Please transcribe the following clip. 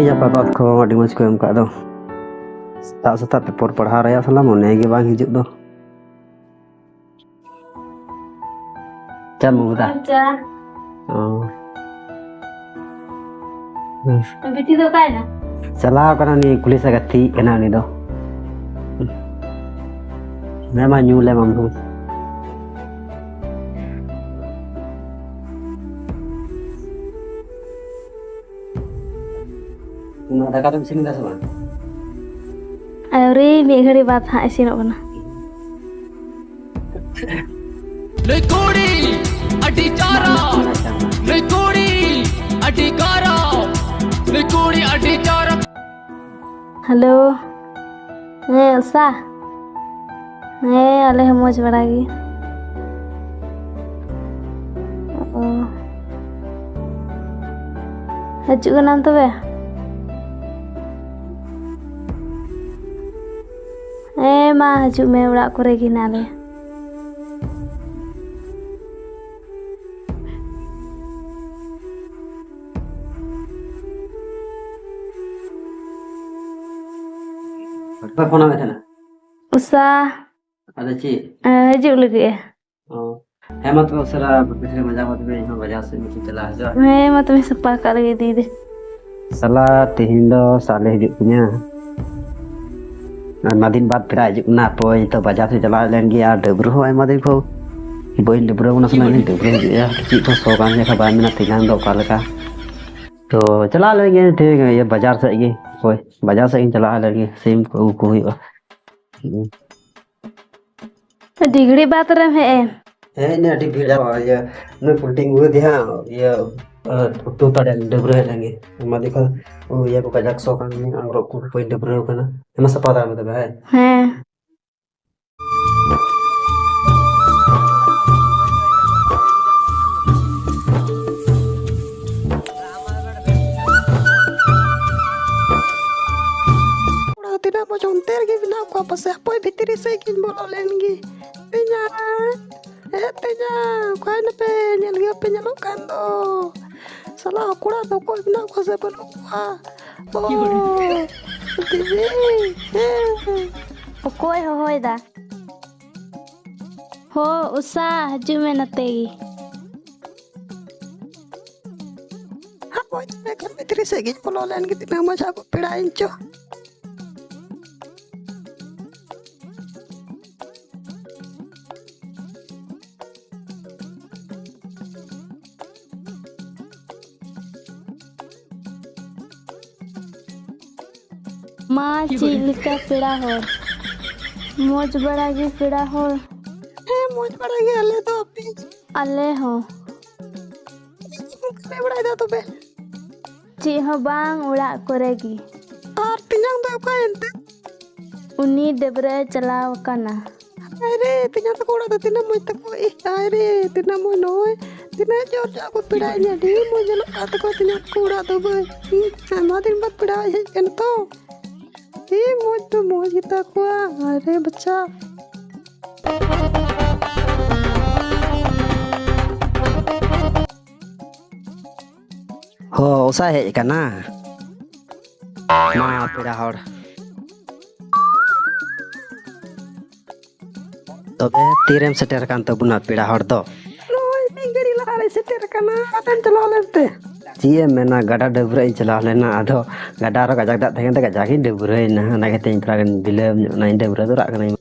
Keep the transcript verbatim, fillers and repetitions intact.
ᱤᱧᱟᱹᱜ ᱵᱟᱵᱟ ᱠᱚ ᱟᱹᱰᱤ ᱢᱚᱡᱽ ᱠᱚ ᱮᱢ ᱠᱟᱜ ᱫᱚ᱾ ᱥᱮᱛᱟᱜ ᱥᱮᱛᱟᱜ ᱯᱮᱯᱟᱨ ᱯᱟᱲᱦᱟᱣ ᱨᱮᱭᱟᱜ ᱥᱟᱞᱟ ᱢᱚᱱᱮ ᱜᱮ ᱵᱟᱝ ᱦᱤᱡᱩᱜ ᱫᱚ᱾ ᱪᱟ ᱢᱩ ᱫᱟ? ᱪᱟ᱾ ᱚ᱾ ᱦᱩᱸ᱾ ᱵᱤᱴᱤ ᱫᱚ ᱚᱠᱟᱭᱮᱱᱟ? ᱪᱟᱞᱟᱣ ᱠᱟᱱᱟ ᱩᱱᱤ ᱠᱩᱞᱦᱤ ᱥᱮᱫ ᱜᱟᱛᱮᱜ ᱠᱟᱱᱟ ᱩᱱᱤ ᱫᱚ᱾ ᱫᱮ ᱢᱟ ᱧᱩ ᱞᱮ ᱢᱟᱢ ᱦᱚᱸ᱾ ᱚᱱᱟ ᱫᱟᱠᱟ ᱫᱚᱢ ᱤᱥᱤᱱ ᱮᱫᱟ ᱥᱮ ᱵᱟᱝ? ᱟᱹᱣᱨᱤ, ᱢᱤᱫ ᱜᱷᱟᱹᱲᱤ ᱵᱟᱫᱽ ᱦᱟᱸᱜ ᱤᱥᱤᱱᱚᱜ ᱠᱟᱱᱟ᱾ ᱱᱩᱭ ᱠᱩᱲᱤ ᱟᱹᱰᱤ ᱪᱟᱨᱟ, ᱱᱩᱭ ᱠᱩᱲᱤ ᱟᱹᱰᱤ ᱜᱟᱨᱟ, ᱱᱩᱭ ᱠᱩᱲᱤ ᱟᱹᱰᱤ ᱪᱟᱨᱟ᱾ ᱦᱮᱞᱳ, ᱦᱮᱸ ᱩᱥᱟ᱾ ᱦᱮᱸ, ᱟᱞᱮ ᱦᱚᱸ ᱢᱚᱡᱽ ᱵᱟᱲᱟ ᱜᱮ᱾ ᱚ᱾ ᱦᱤᱡᱩᱜ ᱠᱟᱱᱟᱢ ᱛᱚᱵᱮ? ᱦᱮᱸ ᱢᱟ, ᱦᱤᱡᱩᱜ ᱢᱮ, ᱚᱲᱟᱜ ᱠᱚᱨᱮ ᱜᱮ ᱦᱮᱱᱟᱜ ᱞᱮᱭᱟ᱾ ᱚᱠᱚᱭ ᱯᱷᱳᱱ ᱟᱢ ᱛᱟᱦᱮᱱᱟ? ᱩᱥᱟ᱾ ᱟᱫᱚ ᱪᱮᱫ? ᱮ, ᱦᱤᱡᱩᱜ ᱞᱟᱹᱜᱤᱫ ᱮ᱾ ᱚ᱾ ᱦᱮᱸ ᱢᱟ ᱛᱚᱵᱮ ᱩᱥᱟᱹᱨᱟ ᱵᱟᱯᱞᱟ ᱥᱮᱫ ᱢᱟᱡᱟᱣ ᱠᱟᱛᱮ ᱤᱧ ᱦᱚᱸ ᱵᱟᱡᱟᱨ ᱥᱮᱫ ᱢᱤᱫᱴᱤᱡ ᱪᱟᱞᱟᱜ ᱦᱤᱡᱩᱜᱼᱟ᱾ ᱦᱮᱸ ᱢᱟ ᱛᱚᱵᱮ ᱥᱟᱯᱷᱟ ᱠᱟᱜ ᱞᱟᱹᱜᱤᱫ ᱤᱫᱤᱭᱮᱫᱟᱹᱧ᱾ ᱥᱟᱞᱟ ᱛᱮᱦᱮᱧ ᱫᱚ ᱥᱟᱞᱮ ᱦᱤᱡᱩᱜ ᱛᱤᱧᱟ᱾ ᱟᱭᱢᱟ ᱫᱤᱱ ᱵᱟᱫ ᱯᱮᱲᱟ ᱦᱤᱡᱩᱜ ᱠᱟᱱᱟ᱾ ᱦᱟᱯᱳᱭ ᱱᱤᱛᱚᱜ ᱵᱟᱡᱟᱨ ᱥᱮᱫ ᱪᱟᱞᱟᱣ ᱞᱮᱱ ᱜᱮ, ᱟᱨ ᱰᱟᱹᱵᱽᱨᱟᱹ ᱦᱚᱸ ᱟᱭᱢᱟ ᱫᱤᱱ ᱠᱷᱚᱱ ᱵᱟᱹᱧ ᱰᱟᱹᱵᱽᱨᱟᱹ ᱠᱟᱱᱟ᱾ ᱥᱟᱞᱟ ᱤᱧ ᱰᱟᱹᱵᱽᱨᱟᱹ ᱦᱤᱡᱩᱜᱼᱟ, ᱪᱮᱫ ᱠᱚ ᱥᱚ ᱠᱟᱱ ᱜᱮᱭᱟ, ᱵᱟᱭ ᱢᱮᱱᱟ ᱛᱮᱦᱮᱧ ᱫᱚ ᱚᱠᱟ ᱞᱮᱠᱟ᱾ ᱛᱚ ᱪᱟᱞᱟᱣ ᱞᱮᱱ ᱜᱮ ᱴᱷᱤᱠ ᱜᱮᱭᱟ, ᱵᱟᱡᱟᱨ ᱥᱮᱫ ᱜᱮ᱾ ᱦᱳᱭ, ᱵᱟᱡᱟᱨ ᱥᱮᱫ ᱜᱤᱧ ᱪᱟᱞᱟᱣ ᱞᱮᱱ ᱜᱮ, ᱥᱤᱢ ᱠᱚ ᱟᱹᱜᱩ ᱠᱚ ᱦᱩᱭᱩᱜᱼᱟ᱾ ᱟᱹᱰᱤ ᱜᱷᱟᱹᱲᱤᱡ ᱵᱟᱫᱽ ᱨᱮᱢ ᱦᱮᱡ ᱮᱱ᱾ ᱦᱮᱡ ᱱᱟ, ᱟᱹᱰᱤ ᱵᱷᱤᱲ, ᱤᱭᱟᱹ, ᱱᱩᱭ ᱯᱩᱞᱴᱤᱧ ᱟᱹᱜᱩ ᱟᱫᱮᱭᱟ, ᱤᱭᱟᱹ, ᱩᱛᱩ ᱛᱟᱲᱮ ᱰᱟᱹᱵᱽᱨᱟᱹ ᱦᱮᱡ ᱞᱮᱱ ᱜᱮ᱾ ᱟᱭᱢᱟ ᱫᱤᱱ ᱠᱷᱚᱱ, ᱤᱭᱟᱹ ᱠᱚ ᱠᱟᱡᱟᱠ ᱥᱚ ᱠᱟᱱ ᱜᱮ, ᱟᱝᱨᱚᱵ ᱠᱚ ᱵᱟᱹᱧ ᱰᱟᱹᱵᱽᱨᱟᱹ ᱠᱟᱱᱟ᱾ ᱟᱭᱢᱟ ᱥᱟᱯᱷᱟ ᱫᱟᱲᱮ ᱢᱮ ᱛᱚᱵᱮ, ᱦᱮᱸ᱾ ᱦᱮᱸ᱾ ᱠᱚᱲᱟ ᱛᱤᱱᱟᱹᱜ ᱢᱚᱡᱽ ᱚᱱᱛᱮ ᱨᱮᱜᱮ ᱢᱮᱱᱟᱜ ᱠᱚᱣᱟ, ᱯᱟᱥᱮ ᱦᱟᱯᱳᱭ ᱵᱷᱤᱛᱨᱤ ᱥᱮᱫ ᱜᱤᱧ ᱵᱚᱞᱚ ᱞᱮᱱ ᱜᱮ᱾ ᱛᱮᱧᱟ, ᱮ ᱛᱮᱧᱟ, ᱚᱠᱟᱭ ᱱᱟᱯᱮ? ᱧᱮᱞ ᱜᱮ ᱵᱟᱯᱮ ᱧᱮᱞᱚᱜ ᱠᱟᱱ ᱫᱚ᱾ ᱥᱟᱞᱟ ᱠᱚᱲᱟ ᱫᱚ ᱚᱠᱚᱭ ᱢᱮᱱᱟᱜ ᱠᱚᱣᱟ ᱥᱮ ᱵᱟᱹᱱᱩᱜ ᱠᱚᱣᱟ? ᱚ, ᱫᱤᱫᱤ, ᱦᱮᱸ᱾ ᱚᱠᱚᱭ ᱦᱚᱦᱚᱭᱮᱫᱟ? ᱦᱚ, ᱩᱥᱟ, ᱦᱤᱡᱩᱜ ᱢᱮ ᱱᱚᱛᱮ ᱜᱮ᱾ ᱦᱟᱯᱳᱭ, ᱛᱚᱵᱮ ᱠᱷᱟᱱ ᱵᱷᱤᱛᱨᱤ ᱥᱮᱫ ᱜᱤᱧ ᱵᱚᱞᱚ ᱞᱮᱱ ᱜᱮ, ᱛᱤᱱᱟᱹᱜ ᱢᱚᱡᱽ ᱟᱵᱚ ᱯᱮᱲᱟᱭᱮᱱ ᱪᱚ᱾ ᱢᱟ, ᱪᱮᱫ ᱞᱮᱠᱟ ᱯᱮᱲᱟ ᱦᱚᱲ? ᱢᱚᱡᱽ ᱵᱟᱲᱟ ᱜᱮ ᱯᱮᱲᱟ ᱦᱚᱲ? ᱦᱮᱸ, ᱢᱚᱡᱽ ᱵᱟᱲᱟ ᱜᱮ ᱟᱞᱮ ᱫᱚ, ᱟᱯᱮ? ᱟᱞᱮ ᱦᱚᱸ᱾ ᱪᱮᱫ ᱠᱚᱢ ᱠᱟᱹᱢᱤ ᱵᱟᱲᱟᱭᱮᱫᱟ ᱛᱚᱵᱮ? ᱪᱮᱫ ᱦᱚᱸ ᱵᱟᱝ, ᱚᱲᱟᱜ ᱠᱚᱨᱮ ᱜᱮ᱾ ᱟᱨ ᱛᱮᱧᱟᱝ ᱫᱚ ᱚᱠᱟᱭᱮᱱ ᱛᱮ? ᱩᱱᱤ ᱰᱟᱹᱵᱽᱨᱟᱹᱜ ᱮ ᱪᱟᱞᱟᱣ ᱟᱠᱟᱱᱟ᱾ ᱟᱭ ᱨᱮ, ᱛᱮᱧᱟᱝ ᱛᱟᱠᱚ ᱚᱲᱟᱜ ᱫᱚ ᱛᱤᱱᱟᱹᱜ ᱢᱚᱡᱽ ᱛᱟᱠᱚ᱾ ᱤᱦ, ᱟᱭ ᱨᱮ, ᱛᱤᱱᱟᱹᱜ ᱢᱚᱡᱽ, ᱱᱚᱜᱼᱚᱭ ᱛᱤᱱᱟᱹᱜ ᱡᱳᱨ ᱡᱳᱨ ᱠᱚ ᱯᱮᱲᱟᱭᱮᱱᱟ᱾ ᱟᱹᱰᱤ ᱢᱚᱡᱽ ᱧᱮᱞᱚᱜ ᱠᱟᱱ ᱛᱟᱠᱚᱣᱟ ᱛᱮᱧᱟᱝ ᱛᱟᱠᱚ ᱚᱲᱟᱜ ᱫᱚ ᱵᱟᱹᱭ᱾ ᱦᱩᱸ, ᱟᱭᱢᱟ ᱫᱤᱱ ᱵᱟᱫᱽ ᱯᱮᱲᱟ ᱦᱮᱡ ᱟᱠᱟᱱᱟ ᱛᱚ᱾ ᱟᱹᱰᱤ ᱢᱚᱡᱽ ᱫᱚ ᱢᱚᱡᱽ ᱜᱮᱛᱟ ᱠᱚᱣᱟ᱾ ᱟᱨᱮ ᱵᱟᱪᱷᱟ᱾ ᱦᱚ, ᱚᱥᱟ ᱦᱮᱡ ᱟᱠᱟᱱᱟ᱾ ᱢᱟ, ᱯᱮᱲᱟ ᱦᱚᱲ᱾ ᱛᱚᱵᱮ ᱛᱤᱨᱮᱢ ᱥᱮᱴᱮᱨ ᱟᱠᱟᱱ ᱛᱟᱵᱚᱱᱟ, ᱯᱮᱲᱟ ᱦᱚᱲ ᱫᱚ? ᱱᱚᱜᱼᱚᱭ ᱢᱤᱫ ᱜᱷᱟᱹᱲᱤ ᱞᱟᱦᱟ ᱨᱮ ᱥᱮᱴᱮᱨ ᱟᱠᱟᱱᱟ᱾ ᱟᱫᱚᱢ ᱪᱟᱞᱟᱣ ᱞᱮᱱ ᱛᱮ? ᱪᱮᱫ ᱮᱢ ᱢᱮᱱᱟ, ᱜᱟᱰᱟ ᱰᱟᱹᱵᱽᱨᱟᱹᱜ ᱤᱧ ᱪᱟᱞᱟᱣ ᱞᱮᱱᱟ᱾ ᱟᱫᱚ ᱜᱟᱰᱟ ᱨᱮ ᱠᱟᱡᱟᱠ ᱫᱟᱜ ᱛᱟᱦᱮᱸ ᱠᱟᱱ ᱛᱮ ᱠᱟᱡᱟᱠ ᱤᱧ ᱰᱟᱹᱵᱽᱨᱟᱹᱭᱮᱱᱟ᱾ ᱚᱱᱟ ᱠᱷᱟᱹᱛᱤᱨ ᱤᱧ ᱛᱷᱚᱲᱟ ᱜᱟᱱ ᱵᱤᱞᱚᱢ ᱧᱚᱜ ᱮᱱᱟ, ᱤᱧ ᱰᱟᱹᱵᱽᱨᱟᱹ ᱫᱚᱨᱟᱜ ᱠᱟᱹᱱᱟᱹᱧ᱾